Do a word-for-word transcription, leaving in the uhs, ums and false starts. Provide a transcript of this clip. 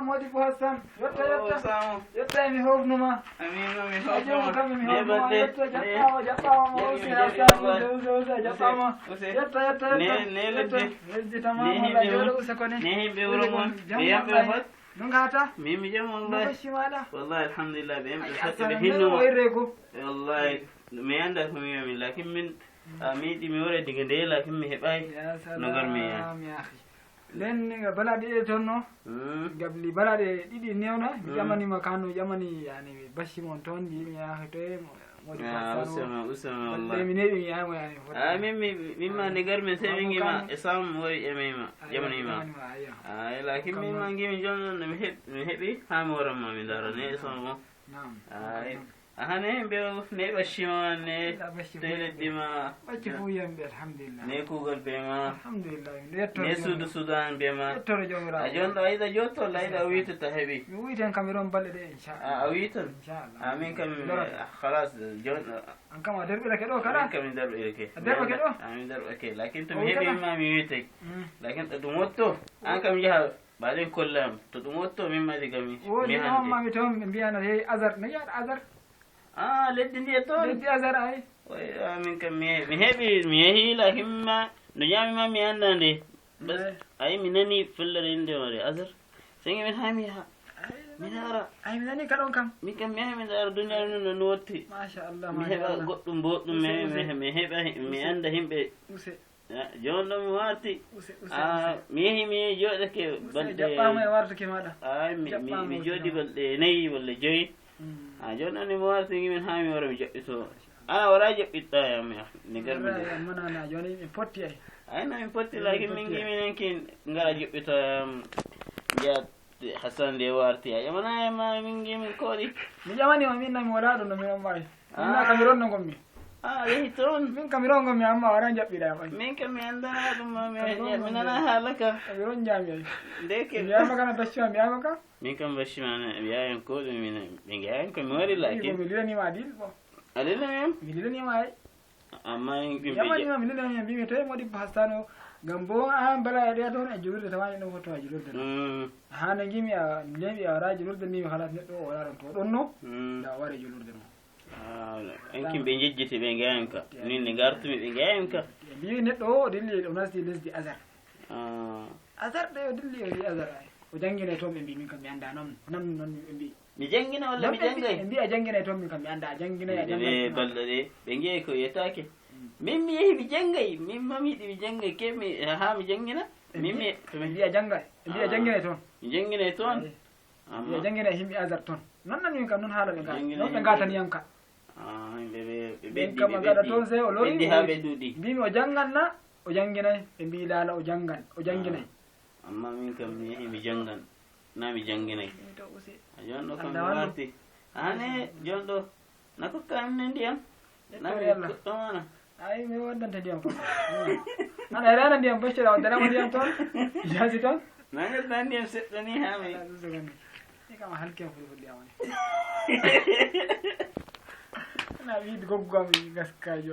Modi Hassan, yetta, yetta. Yetta, mi hofnuma. Amin, mi hofnuma. Kam mi hofnuma. Yetta, jaɓɓaama, jaɓɓaama, mo usi Hassan, usi, usi, usi, jaɓɓaama. Yetta, yetta, yetta. Ne, ne, leddi. Leddi tamam, ne, walla himɓe jooɗo usa ko ne. Ne, himɓe wuro mon. Jam ɓe yamɓe wallahi. Fat. No ngata? Min mi jam wallahi. No bacci maɗa? Wallahi alhamdulillah, ɓe yamɓe fat ɓe hinno. O irre ko. Wallahi, mi anda ko mi wiya min, lakin min, a, mi yiɗi mi wara diga nde, lakin mi heɓaay no ngar mi yaha. Nden ga bala ɗiɗi ton no? Hmm. Gabli bala ɗe ɗiɗi newna, mi ƴamanima kano, ƴamani yani bacci mon ton, mbi mi yaha to e mo, modi Hassan o. Usama, usama, wallahi. Mi neɓi mi yaha mo yani fota. A, min, mi, min ma nde ngar min sey min ngima e sam wari ƴamanima, ƴamanima. Ay, lakin min ma ngimi jom non no mi heɓ-, mi heɓi, ha mi waran ma mi dara ne e sam mo. Naam. Ay. Aha, ne, mbe o, ne ɓacci ma, ne. Alhamdulillah, ɓacci to e fof. Leddi ma. Ɓacci fof yamɓe, alhamdulillah. Ne kuugal be ma. Alhamdulillah, mi ɗo yettoro. Ne suudu, suudu an be ma. Yettoro Joomiraaɗo. A jon ɗo, a yiɗa jotto, walla a yiɗa a wiyta ta heɓi? Mi wiytan kam, mi ɗon balɗe ɗe, inchallah. A, a wiytan? Inchallah. Amin kam, mi lorata. Khalas, jon. An kam a derɓirake ɗo kala? Amin kam mi derɓirake. A derɓake ɗo? Amin derɓake. Lakin to mi heɓi ma mi wiytay. Mm. Lakin to ɗum wotto, an kam yaha. Ɓaden kollam, to ɗum wotto min mari gami. Woni mi hande. On mami toon ɓe mbiyana hey azar, no yiyaɗa azar? Ah, leddi ndi e toon? Leddi azar ay. Oy, ah, min kam mi, mi heɓi, mi yehi la himma, no ƴami ma mi annda nde. Bas, ay. Ay mi nani fellere inde mare azar. Sengi min ha mi yaha. Ay, mi nani. Dara. Ay, mi nani ka ɗon kam. Min kam mi yaha mi dara duniyaaru no, no wotti. Masha Allah, mi heɓa goɗɗum boɗɗum, mi, mi, mi heɓa, mi annda himɓe. Use. Ya, jooni ɗo mi warti. Use, use, ah, use. Mi yehi, mi yehi jooɗake balɗe. Jaɓɓaama e wartuki maɗa. Ay, mi, mi, mi jooɗi balɗe nayi walla joyi. Mm. Ah, jooni ɗo ni mi warti, ngimin haa mi wara mi joɓɓito. Ana wara joɓɓitɗa yam, ya, ni garmi. Wara yam, mana na jooni mi potti ay. Ay, no mi potti, lakin min ngimi nen kin ngara joɓɓito yam. Mbiya, Hassan nde warti, a ƴamanaay ma, min ngi min koɗi. Mi ƴamani ma, min na mi wala ɗum, no mi on maayi. Min na kam mi ronno ngonmi. Ah, a yehi toon? Min kam mi ronno ngonmi, amma wara jaɓɓiɗa ma. Min kam mi anndanaa ɗum ma, mi, mi nanaa haala ka. Kam mi ron jaami ay. Ndeke. Mi yama kana bacci ma, mi yama ka. Min kam bacci ma, mi yayan ko ɗum, min, ɓe ngeyan ko mi wari lakin. Mi lilanima adil, bon. A lilanima? Mi lilanima ay. Amma min ɓe ƴamanima, min nani mbimi tawi Modibbo Hassano, ngam bo an bala e ɗeya toon e julurde, tawani ɗum fotto e julurde ɗo. Mm. Haa no ngimi a neeɓi a wara julurde, mbimi halas neɗɗo o wara ɗon to ɗonno, mm, nda o wari julurde mo. Ah, en kin ɓe njejjiti ɓe ngeyan ka. Min nde ngartumi ɓe ngeyan ka. Ɓe mbi neɗɗo o, o dilli o nasti lesdi Azar. Ah. Azar ɗe o dilli o wi Azar ay. O jangine toon ɓe mbi min kam mi annda noon. Ko nan noon ɓe mbi. Mi jangina walla mi jangay? Ɓe mbi a jangina e toon, min kam mi annda a jangina e a jangay. Balɗe ɗe, ɓe ngeyi ko yetaake. Mm. Min mi yehi mi jangay, min ma mi yiɗi mi jangay, ke mi, haa mi jangina? Min mi, ɓe mbi a jangay, ɓe mbi a jangina e toon. Mi jangina e toon? Eyi. Amma mi a jangina e yimɓe Azar toon. Noon nan min kam, noon haala ɓe ngaa. Noon ɓe ngaatani yam ka. Ah, yimɓe ɓe, ɓe ɓen kam a gaɗa toon sey o lori. Ɓeddi haa ɓe ɗuuɗi. Mbimi o jangan na, o janginay, ɓe mbi laala o jangan, o janginay. Ah. Amma min kam mi yehi mi janngan, na mi jannginay. Min to use. A jon ɗo kam mi warti. Ane jon ɗo, na kokka am ne ndiyam. Na mi goɗɗo mana. Ay, mi waddante ndiyam ko. Ana rana ndiyam bacci rawa darama ndiyam toon. Yasi toon. Na ngadda ndiyam seɗɗa ni ha mi. Ni kam halki am fulfulde am ni. Na wiidi goggo am gaskajo.